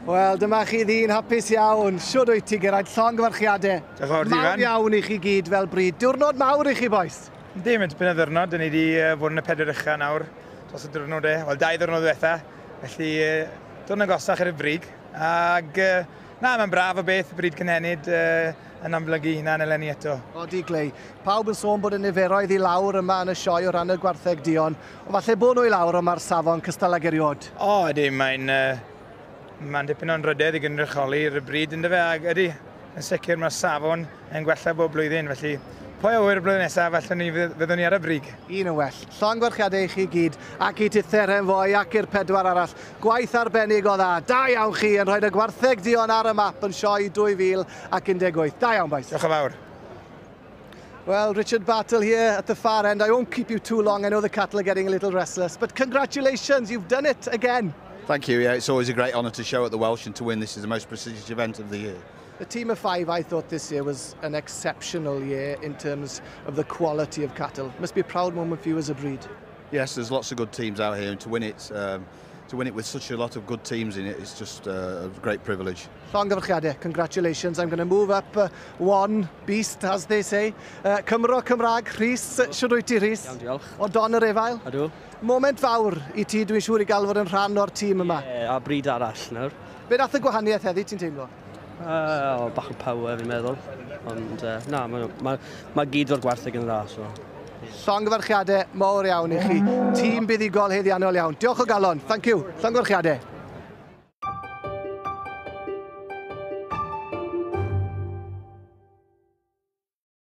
Wel, dyma chi ddyn hapus iawn. Siwd wyt ti, Geraint? Llongyfarchiadau. Diolch yn fawr, Mawr Ifan. Iawn i chi gyd fel brîd. Diwrnod mawr i chi, bois. Yndi, mae'n tipyn o ddwrnod. Dyn ni wedi fod yn y pedwar ucha nawr dros y diwrnodau, wel, 2 ddiwrnod diwetha. Felly, dod yn agosach ar y brig. Ag, na, mae'n braf o beth, brîd cynhenid yn amlygu hunan eleni eto. Odi, Glei. Pawb yn sôn bod y niferoedd i lawr yma yn y sioe o ran y gwartheg duon. Ond falle bod nhw i lawr, ond mae'r safon cystal ag eriod. O, ydy, mae'n dipyn o'n rydedd i gynrychioli'r brîd ynddo fe, ac ydy, yn sicr mae'r safon yn gwella bob blwyddyn, felly pwy a ŵyr y blwyddyn nesaf, falle ni fyddwn ni ar y brig. Un yn well. Llongyfarchiadau i chi gyd, ac i tither hen foi, ac i'r pedwar arall. Gwaith arbennig o dda. Da iawn chi yn rhoi y gwartheg duon ar y map yn sioe 2018. Da iawn, bois. Diolch yn fawr. Well, Richard Battle here at the far end. I won't keep you too long. I know the cattle are getting a little restless, but congratulations, you've done it again. Thank you. Yeah, it's always a great honour to show at the Welsh and to win. This is the most prestigious event of the year. The team of five, I thought this year was an exceptional year in terms of the quality of cattle. Must be a proud moment for you as a breed. Yes, there's lots of good teams out here, and to win it with such a lot of good teams in it is just a great privilege. Llongyfarchiadau, congratulations. I'm going to move up one beast, as they say. Cymro Cymraeg, Rhys, siwr wyt ti, Rhys? Iawn, diolch. O Don yr Efail? Ydw. Moment fawr i ti, dwi'n siŵr, i gael fod yn rhan o'r tîm yma. Ie, a brîd arall nawr. Be nath y gwahaniaeth heddi, ti'n teimlo? O, bach o power fi'n meddwl. Ond na, mae ma gyd o'r gwartheg yn dda. So. Llongyfarchiadau mawr iawn i chi. Tîm buddugol haeddiannol iawn. Diolch o galon. Thank you. Llongyfarchiadau.